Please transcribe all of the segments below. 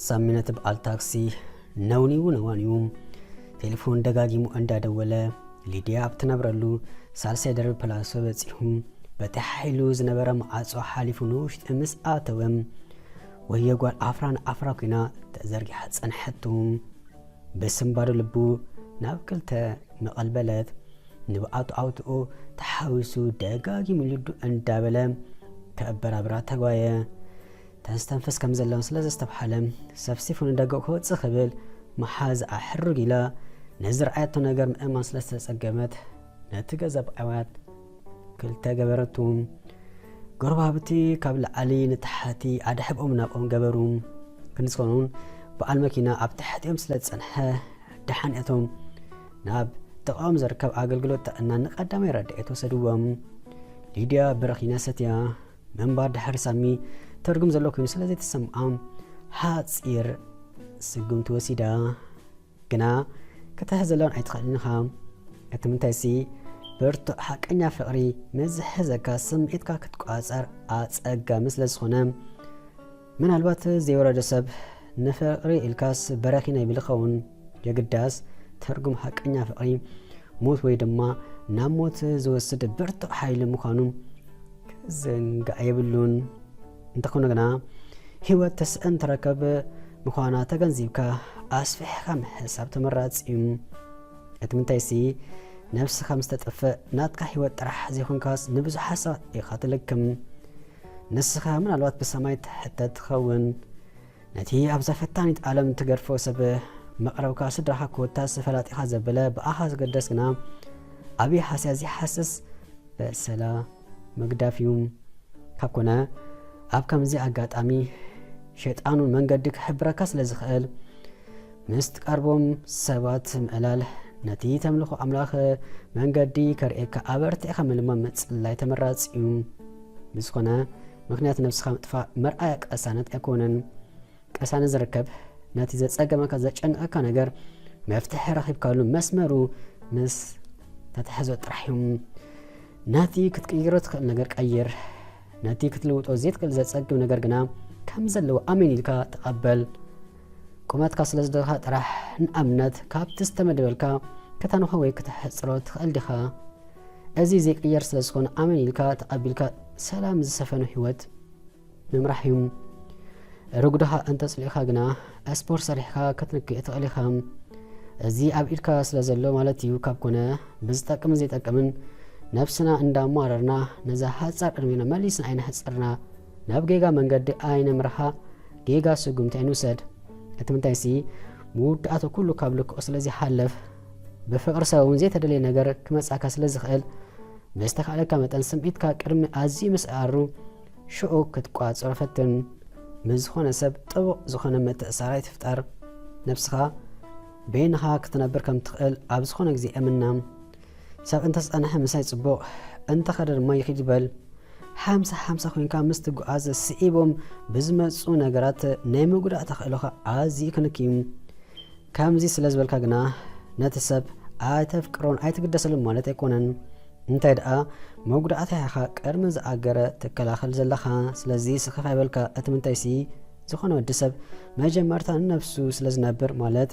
ሳሚ ነቲ በዓል ታክሲ ነውንዩ ነዋንዩ ቴሌፎን ደጋጊሙ እንዳደወለ፣ ሊድያ ኣብ ትነብረሉ ሳልሳይ ደርቢ ፕላሶ በጺሑ፣ በቲ ሓይሉ ዝነበረ መዓጾ ሓሊፉ ንውሽጢ ምስ ኣተወ፣ ወዮ ጓል ኣፍራ ንኣፍራ ኮይና ተዘርጊሓ ጸንሐቱ። ብስንባዶ ልቡ ናብ ክልተ መቐልበለት። ንብኣቱ ኣውትኡ ተሓዊሱ ደጋጊሙ ልዱ እንዳበለ ከበራብራ ተጓየ። ተስተንፍስ ከም ዘለውን ስለ ዘስተብሓለ፣ ሰፍሲፉ ንደገ ክወጽእ ክብል መሓዝኣ ሕርግ ኢላ ነዚ ዝረኣየቶ ነገር ምእማን ስለ ዝተጸገመት፣ ነቲ ገዛ ብዕዋት ክልተ ገበረቱ። ጎረባብቲ ካብ ላዕሊ ንታሕቲ ኣድሕብኦም ናብኦም ገበሩ። ክንዲ ዝኾኑን በዓል መኪና ኣብ ትሕቲኦም ስለ ዝጸንሐ፣ ደሓን እቶም ናብ ጥቓኦም ዝርከብ ኣገልግሎት ጥዕና ንቐዳማይ ረድኤት ወሰድዎም። ሊድያ በረኺና ሰትያ ምንባር ድሕሪ ሳሚ ትርጉም ዘሎ ኮይኑ ስለ ዘይተሰምዓ፣ ሓጺር ስጉምቲ ወሲዳ። ግና ክትሕዘላን ኣይትኽእልን ኢኻ። እቲ ምንታይሲ፣ ብርቱዕ ሓቀኛ ፍቕሪ ምስ ዝሕዘካ፣ ስምዒትካ ክትቆጻጸር ኣጸጋሚ ስለ ዝኾነ፣ ምናልባት ዘይወረደ ሰብ ንፍቕሪ ኢልካስ በረኺና ይብል ይኸውን። የግዳስ፣ ትርጉም ሓቀኛ ፍቕሪ፣ ሞት ወይ ድማ ናብ ሞት ዝወስድ ብርቱዕ ሓይሊ ምዃኑ ክዝንጋዕ የብሉን። እንተኾነ ግና፣ ህይወት ተስእን ትረከብ ምዃና ተገንዚብካ፣ ኣስፊሕካ ምሕሳብ ተመራጺ እዩ። እቲ ምንታይሲ፣ ነብስኻ ምስ ተጠፍእ፣ ናትካ ህይወት ጥራሕ ዘይኮንካስ፣ ንብዙሓት ሰባት ኢኻ ትልክም። ንስኻ ምናልባት ብሰማይ ትሕተት ትኸውን። ነቲ ኣብዛ ፈታኒት ዓለም ትገድፎ ሰብ መቕረብካ፣ ስድራኻ ኮታስ ፈላጢኻ ዘበለ፣ ብኣኻ ዝግደስ ግና፣ ኣብይ ሃስያ ዘይሓስስ በሰላ ምግዳፍ እዩ። ካብ ኮነ፣ ኣብ ከምዚ ኣጋጣሚ፣ ሸይጣን እውን መንገዲ ክሕብረካ ስለ ዝኽእል፣ ምስ ትቀርቦም ሰባት ምዕላል፣ ነቲ ተምልኾ ኣምላኽ መንገዲ ከርእየካ ኣበርቲዕካ ምልማን ምጽላይ ተመራጺ እዩ። ብዝኾነ ምኽንያት ነብስኻ ምጥፋእ መርኣያ ቅሳነት ኣይኮነን። ቅሳነት ዝርከብ ነቲ ዘጸገመካ፣ ዘጨንቐካ ነገር መፍትሒ ረኺብካሉ መስመሩ ምስ ተታሕዞ ጥራሕ እዩ። ነቲ ክትቅይሮ ትኽእል ነገር ቀይር። ነቲ ክትልውጦ ዘይትኽእል ዘጸግም ነገር ግና ከም ዘለዎ ኣሜን ኢልካ ተቐበል። ቁመትካ ስለ ዝደኻ ጥራሕ፣ ንኣብነት፣ ካብቲ ዝተመደበልካ ከተንውሖ ወይ ከተሕጽሮ ትኽእል ዲኻ? እዚ ዘይቅየር ስለ ዝኾነ ኣሜን ኢልካ ተቐቢልካ ሰላም ዝሰፈኖ ህይወት ምምራሕ እዩ። ርጉድኻ እንተጽሊእካ ግና ስፖርት ሰሪሕካ ክትንክእ ትኽእል ኢኻ። እዚ ኣብ ኢድካ ስለ ዘሎ ማለት እዩ። ካብ ኮነ ብዝጠቅምን ዘይጠቅምን ነብስና እንዳማረርና ነዛ ሓጻር ዕድሜና መሊስና ኣይነሕጽርና። ናብ ጌጋ መንገዲ ኣይነምርሓ። ጌጋ ስጉምቲ ኣይንውሰድ። እቲ ምንታይሲ ምውዳእቱ ኩሉ ካብ ልክዑ ስለ ዘይሓልፍ፣ ብፍቕሪ ሰብ እውን ዘይተደለየ ነገር ክመጻካ ስለ ዝኽእል፣ ብዝተኻእለካ መጠን ስምዒትካ ቅድሚ ኣዝዩ ምስኣሩ ሽዑ ክትቋጸሮ ፈትን። ምስ ዝኾነ ሰብ ጥቡቕ ዝኾነ ምትእስሳር ኣይትፍጠር። ነብስኻ በይንኻ ክትነብር ከም ትኽእል ኣብ ዝኾነ ግዜ እምና። ሰብ እንተጸንሐ ምሳይ ጽቡቕ፣ እንተኸደ ድማ ይኺድ ይበል። ሓምሳ ሓምሳ ኮይንካ ምስ ትጓዓዝ ስዒቦም ብዝመጹ ነገራት ናይ ምጉዳእ ተኽእሎኻ ኣዝዩ ክንኪ እዩ። ከምዚ ስለ ዝበልካ ግና ነቲ ሰብ ኣይተፍቅሮን ኣይትግደሰሉን ማለት ኣይኮነን። እንታይ ደኣ መጉዳእታ ኢኻ ቅድሚ ዝኣገረ ትከላኸል ዘለኻ። ስለዚ ስኽፍ ኣይበልካ። እቲ ምንታይሲ ዝኾነ ወዲ ሰብ መጀመርታ ንነብሱ ስለ ዝነብር፣ ማለት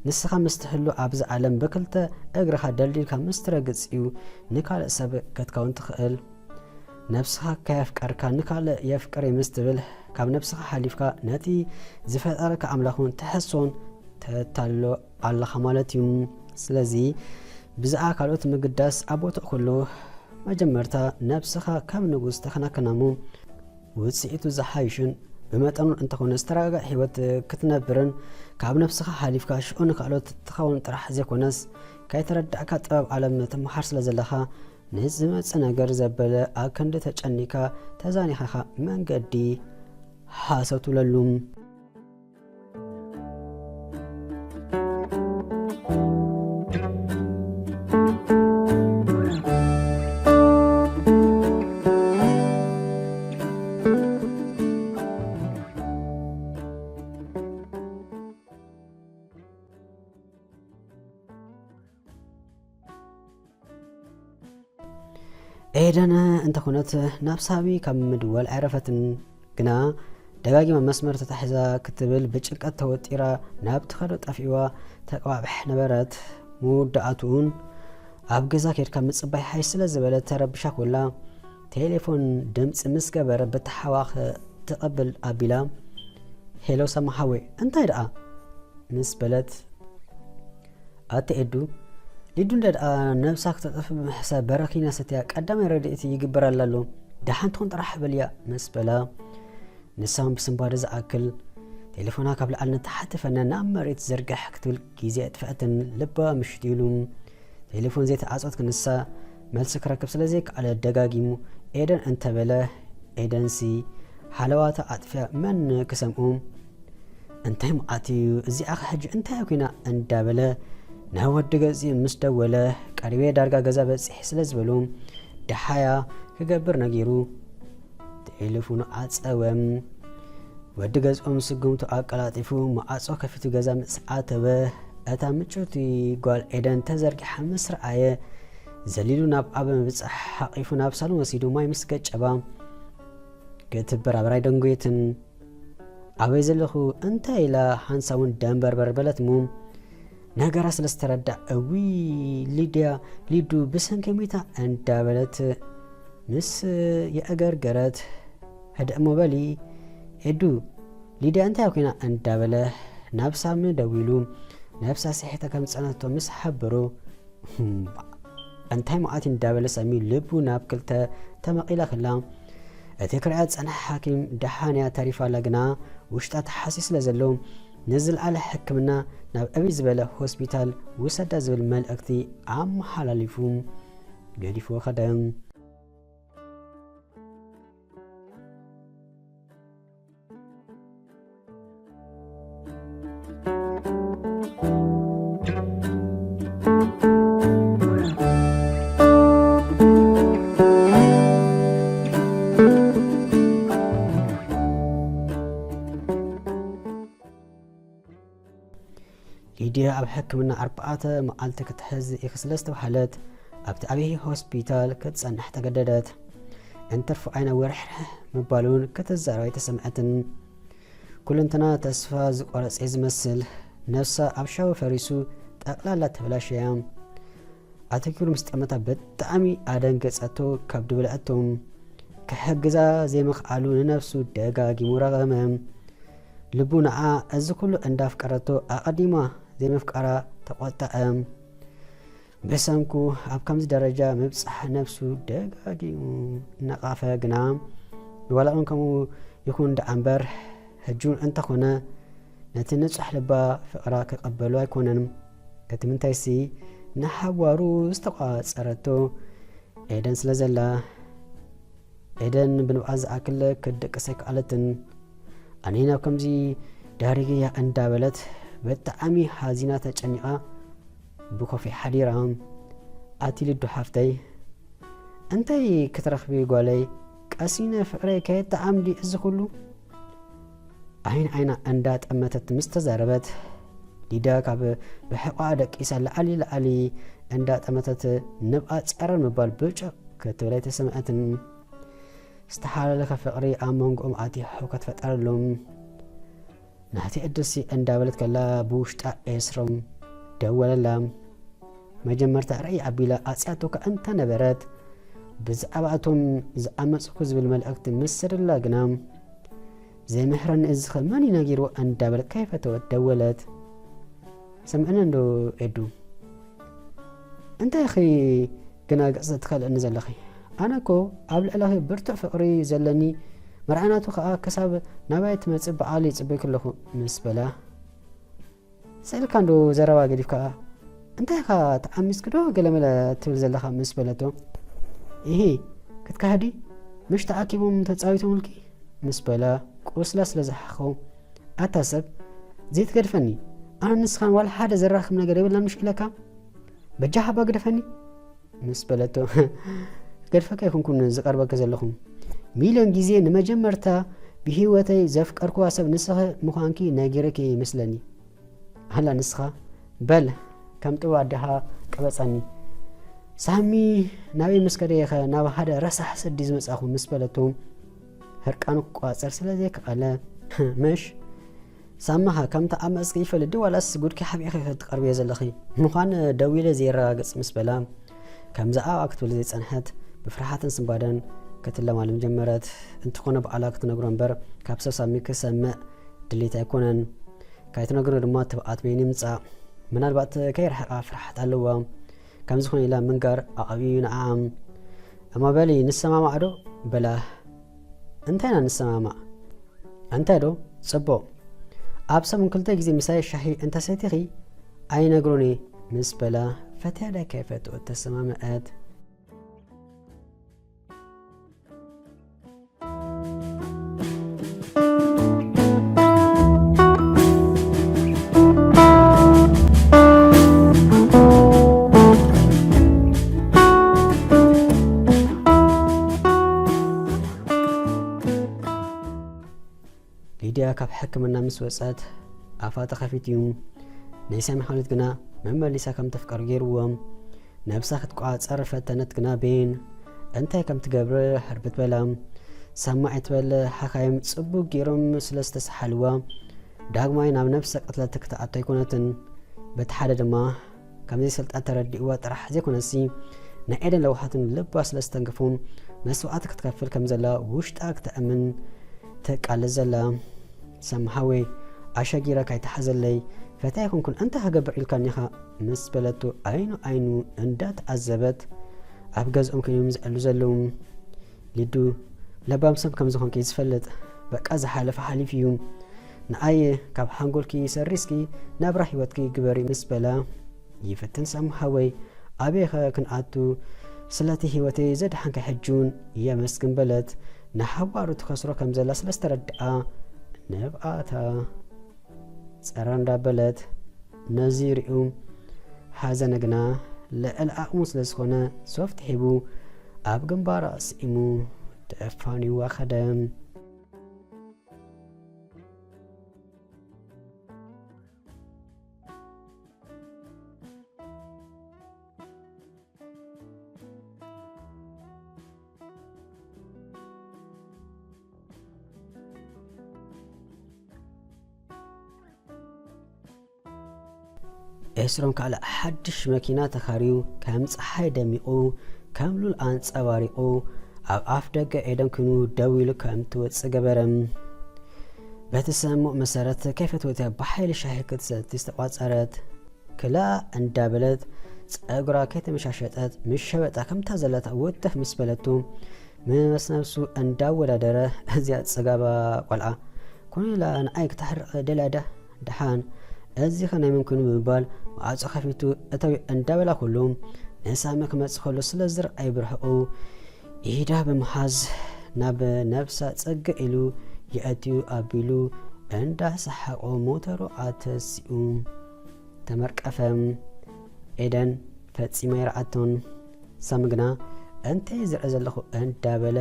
ንስኻ ምስ ትህሉ ኣብዚ ዓለም ብክልተ እግርኻ ደልዲልካ ምስ ትረግጽ እዩ ንካልእ ሰብ ክትከውን ትኽእል። ነብስኻ ከየፍቀርካ ንካልእ የፍቅር ምስ ትብል፣ ካብ ነብስኻ ሓሊፍካ ነቲ ዝፈጠረካ ኣምላኽ እውን ትሕሶን ተታልሎ ኣለኻ ማለት እዩ። ስለዚ ብዛዕባ ካልኦት ምግዳስ ኣብ ቦታኡ ኩሉ መጀመርታ ነብስኻ ከም ንጉስ ተኸናከና እሞ ውጽኢቱ ዝሓይሽን ብመጠኑን እንተኾነ ዝተረጋግዐ ህይወት ክትነብርን ካብ ነብስኻ ሓሊፍካ ሽዑ ንኻልኦት ትኸውን ጥራሕ ዘይኮነስ ከይተረዳእካ ጥበብ ዓለም ትመሃር ስለ ዘለኻ ንዝመጽእ ነገር ዘበለ ኣብ ክንዲ ተጨኒካ ተዛኒኻ ኢኻ መንገዲ ሃሰው ትብለሉ። ኤደን እንተኾነት ናብ ሳሚ ካብ ምድዋል ኣይረፈትን። ግና ደጋጊማ መስመር ተታሒዛ ክትብል ብጭንቀት ተወጢራ ናብ ትኸዶ ጠፊእዋ ተቀባብሕ ነበረት። መወዳእትኡን ኣብ ገዛ ኬድካ ምጽባይ ሓይ ስለ ዝበለ ተረብሻ ኮላ ቴሌፎን ድምፂ ምስ ገበረ ብተሓዋኽ ትቐብል ኣቢላ፣ "ሄሎ ሳሚ ሓወይ፣ እንታይ ደኣ?" ምስ በለት፣ ኣቲ ኤዱ፣ ሊዱ እንደ ደኣ ነብሳ ክተጥፍ ብምሕሳብ በረኪና ሰትያ ቀዳማይ ረድኤት ይግበረላ ኣሎ። ደሓን ትኹን ጥራሕ በልያ ምስ በላ፣ ንሳ እውን ብስንባደ ዝኣክል ቴሌፎና ካብ ላዕሊ ንታሕቲ ፈነ ናብ መሬት ዘርግሕ ክትብል ግዜ ኣጥፍአትን ልባ ምሽት ኢሉ። ቴሌፎን ዘይተዓጸወት ክንሳ መልሲ ክረክብ ስለ ዘይከኣለ ደጋጊሙ ኤደን እንተበለ፣ ኤደንሲ ሓለዋታ ኣጥፍያ መን ክሰምኡ? እንታይ መዓት እዩ እዚኣ ኸ ሕጂ እንታይ ኮይና እንዳበለ ናብ ወዲ ገጺ ምስ ደወለ፣ ቀሪበ ዳርጋ ገዛ በጺሕ ስለ ዝበሉ፣ ደሓያ ክገብር ነጊሩ ቴሌፎኑ ዓጸወ። ወዲ ገዝኦም ስጉምቱ ኣቀላጢፉ መዓጾ ከፊቱ ገዛ ምስ ኣተወ፣ እታ ምጭውቲ ጓል ኤደን ተዘርጊሓ ምስ ረኣየ፣ ዘሊሉ ናብ ኣብ ምብጻሕ ሓቒፉ ናብ ሳሎን ወሲዱ ማይ ምስ ገጨባ፣ ክትብራብር ኣይደንጎየትን። ኣበይ ዘለኹ እንታይ ኢላ ሓንሳውን ደንበርበር በለት እሞ፣ ነገራ ስለ ዝተረዳ፣ "እውይ ሊድያ፣ ሊዱ ብሰንከይ ሞይታ" እንዳበለት ምስ የእገርገረት፣ "ህድእ እሞ በሊ ኤዱ፣ ሊድያ እንታይ ኮይና?" እንዳበለ ናብ ሳሚ ደዊሉ፣ ነብሳ ስሒታ ከም ዝጸነቶ ምስ ሓበሮ፣ "እምባ፣ እንታይ መዓት እንዳበለ ሳሚ ልቡ ናብ ክልተ ተመቒላ ከላ፣ እቲ ክሪኣ ዝጸንሐ ሓኪም ደሓን እያ ተሪፋ ኣላ፣ ግና ውሽጣ ተሓስዩ ስለ ዘሎ፣ ንዝለዓለ ሕክምና ናብ ዕብይ ዝበለ ሆስፒታል ውሰዳ" ዝብል መልእኽቲ ኣመሓላሊፉ ገዲፍዎ ከደ። ሊድያ ኣብ ሕክምና ኣርባዕተ መዓልቲ ክትሕዝ ኢኺ ስለ ዝተባህለት፣ ኣብቲ ዓብዪ ሆስፒታል ክትጸንሕ ተገደደት። እንትርፎ ዓይና ወርሕርሕ ምባሉን ክትዛረብ ኣይተሰምዐትን። ኩልንትና ተስፋ ዝቆረጸ ዝመስል፣ ነፍሳ ኣብ ሻወ ፈሪሱ ጠቕላላ ተበላሸያ። ኣተኪሩ ምስ ጠመታ ብጣዕሚ ኣደንገጸቶ፣ ካብ ድብልዐቶም ክሕግዛ ዘይምኽኣሉ ንነፍሱ ደጋጊሙ ረቐመ። ልቡ ንዓ እዚ ኩሉ እንዳፍቀረቶ ኣቐዲማ ዘይምፍቃራ ተቖጠዐ። ብሰንኩ ኣብ ከምዚ ደረጃ ምብጻሕ ነፍሱ ደጋጊሙ ነቓፈ። ግና ዋላ እውን ከምኡ ይኹን ደኣ እምበር፣ ሕጂ እውን እንተኾነ ነቲ ንጹሕ ልባ ፍቕራ ክቕበሎ ኣይኮነን። እቲ ምንታይሲ ንሓዋሩ ዝተቋጸረቶ ኤደን ስለ ዘላ፣ ኤደን ብንብዓት ዝኣክል ክትድቅስ ኣይከኣለትን። ኣነ ናብ ከምዚ ዳሪገያ እንዳበለት ብጣዕሚ ሓዚና ተጨኒቓ ብኮፊ ሓዲራ። ኣቲ ልዱ ሓፍተይ፣ እንታይ ክትረኽቢ ጓለይ? ቀሲነ ፍቕረይ ከየጠዓምዲ እዚ ኩሉ? ዓይን ዓይና እንዳጠመተት ምስ ተዛረበት፣ ሊዳ ካብ ብሕቋ ደቂሳ ላዕሊ ላዕሊ እንዳጠመተት ንብኣ ጸረር ምባል ብጭቕ ክትብል ኣይተሰምዐትን። ዝተሓላለኸ ፍቕሪ ኣብ መንጎኦም ኣትዩ ሕውከት ፈጠረሎም። ናተይ ዕድልሲ እንዳበለት ከላ ብውሽጣ ኤስሮም ደወለላ። መጀመርታ ራእይ ኣቢላ ኣጽያቶ ከኣ እንተነበረት፣ ብዛዕባ እቶም ዝኣመጽኩ ዝብል መልእኽቲ ምስ ሰደላ ግና፣ ዘይምህረኒ እዚኸ መን እዩ ነጊርዎ እንዳበለት ከይፈተወት ደወለት። ሰምዕኒ እንዶ ኤዱ፣ እንታይ ኢኺ ግና ገጽ ትኸልእኒ ዘለኺ? ኣነ እኮ ኣብ ልዕለኺ ብርቱዕ ፍቕሪ ዘለኒ፣ መርዓናቱ ከኣ ክሳብ ናባይ ትመጽእ ብዓል ይጽበይኪ ኣለኹ ምስ በላ፣ ስእልካ እንዶ ዘረባ ገዲፍካ፣ እንታይ ኢኻ ተዓሚጽኪ ዶ ገለመለ ትብል ዘለኻ ምስ በለቶ፣ ኢሂ፣ ክትካህዲ ምሽ ተኣኪቦም ተጻዊቶምልኪ ምስ በላ፣ ቁስላ ስለ ዝሓኸው፣ ኣታ ሰብ ዘይትገድፈኒ፣ ኣነ ንስኻን ዋላ ሓደ ዘራኽብ ነገር የብልናን ምሽ ኢለካ፣ በጃኻ እባ ግደፈኒ ምስ በለቶ፣ ክገድፈካ ኣይኮንኩን ዝቐርበካ ዘለኹ፣ ሚልዮን ግዜ ንመጀመርታ ብህይወተይ ዘፍቀርክዋ ሰብ ንስኺ ምዃንኪ ነጊረኪ ይመስለኒ። ኣላ ንስኻ፣ በል ከም ጥቡ ኣዴኻ ቅበጸኒ። ሳሚ ናበይ ምስ ከደ ኢኸ ናብ ሓደ ረሳሕ ስዲ ዝመጻኹ ምስ በለቱ፣ ህርቃኑ ክቋጸር ስለ ዘይከኣለ፣ ምሽ ሳምኻ ከምቲ ኣብ መጽኪ ይፈልጥ ድዩ ዋላስ ጉድኪ ሓቢእኺ ክትቀርብዮ ዘለኺ ምዃን ደዊለ ዘየረጋግጽ ምስ በላ፣ ከምዚ ኣብኣ ክትብል ዘይጸንሐት ብፍርሓትን ስንባደን ክትለማለም ጀመረት። እንተኾነ ባዕላ ክትነግሮ እምበር ካብ ሰብ ሳሚ ክሰምዕ ድሌት ኣይኮነን። ካይትነግሮ ድማ ትብኣት በይኑ ይምጻእ። ምናልባት ከይረሓቓ ፍርሓት ኣለዋ። ከምዚ ኾነ ኢላ ምንጋር ኣቐብዩ ንዓኣ። እሞ በሊ ንሰማማዕ ዶ? በላ። እንታይ ኢና ንሰማማዕ? እንታይ ዶ? ጽቡቕ። ኣብ ሰሙን ክልተ ግዜ ምሳይ ሻሂ እንተሰቲኺ ኣይነግሮን እየ ምስ በላ፣ ፈትያ ዳይ ከይፈትኦ ተሰማምዐት። ሊድያ ካብ ሕክምና ምስ ወጸት ኣፋ ተኸፊት እዩ። ናይ ሳሚ ሓልዮት ግና መመሊሳ ከም ተፍቀሩ ገይርዎም። ነብሳ ክትቋጸር ፈተነት ግና ቤን እንታይ ከም ትገብር ሕርብት በላ። ሰማዒት በል ሓካይም ጽቡቅ ገይሮም ስለ ዝተሰሓልዋ ዳግማይ ናብ ነብሰ ቅትለት ክትኣቱ ኣይኮነትን። በቲ ሓደ ድማ ከም ዘይሰልጣን ተረዲእዋ ጥራሕ ዘይኮነሲ ናይ ኤደን ለውሃትን ልባ ስለ ዝተንከፎም መስዋዕቲ ክትከፍል ከም ዘላ ውሽጣ ክተእምን ትቃለስ ዘላ። ሳሚ ሓወይ ኣሸጊረካ ኣይትሓዘለይ፣ ፈታይ ኣይኮንኩን እንታይ ክገብር ኢልካኒ ኢኻ ምስ በለቶ ኣይኑ ኣይኑ እንዳተዓዘበት ኣብ ገዝኦም ኮይኖም ዝዕሉ ዘለዉ። ሊዱ ለባም ሰብ ከም ዝኾንኪ ዝፈልጥ በቃ ዝሓለፈ ሓሊፉ እዩ። ንኣየ ካብ ሓንጎልኪ ሰሪስኪ ናብራ ህይወትኪ ግበሪ ምስ በላ ይፍትን ሳሚ ሓወይ ኣበይኸ ክንኣቱ ስለቲ ህይወተይ ዘድሓንከ ሕጂ እውን የመስግን በለት። ንሓዋሩ ትኸስሮ ከም ዘላ ስለ ዝተረድኣ ንብኣታ ጸረ እንዳበለት ነዚ ሪኡ ሓዘነ ግና ልዕል ዓቕሙ ስለ ዝኾነ ሶፍት ሒቡ ኣብ ግንባራ ስኢሙ ተፋኒዋ ኸደ። ኤስሮም ካልእ ሓድሽ መኪና ተኻርዩ ከም ጸሓይ ደሚቑ ከም ሉል ኣንጸባሪቑ ኣብ ኣፍ ደገ ኤደን ኩኑ ደው ኢሉ ከም ትወጽእ ገበረ። በቲ ስምምዕ መሰረት ከይፈተወትያ ብሓይሊ ሻሂ ክትሰቲ ዝተቋጸረት። ክላ እንዳበለት ጸጉራ ከይተመሻሸጠት ምስ ሸበጣ ከምታ ዘለታ ወተፍ ምስ በለቱ ምስ ነብሱ እንዳወዳደረ እዚኣ ጽጋባ ቆልዓ ኮነ ኢላ ንዓይ ክተሕርቕ ደልያ ድያ? ደሓን እዚኸ ናይ መን ኮይኑ ብምባል ማዕጾ ከፊቱ እተዊ እንዳበላ ኩሉ ንሳሚ ክመጽእ ከሎ ስለ ዝረኣይ ብርሕቑ ኢዳ ብምሓዝ ናብ ነብሳ ጽግዕ ኢሉ የእትዩ ኣቢሉ እንዳሰሓቖ ሞተሩ ኣተሲኡ ተመርቀፈ። ኤደን ፈጺማ ይረኣቶን ሳሚ ግና እንታይ ዝርኢ ዘለኹ እንዳበለ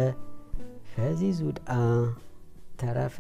ፈዚዙ ደኣ ተረፈ።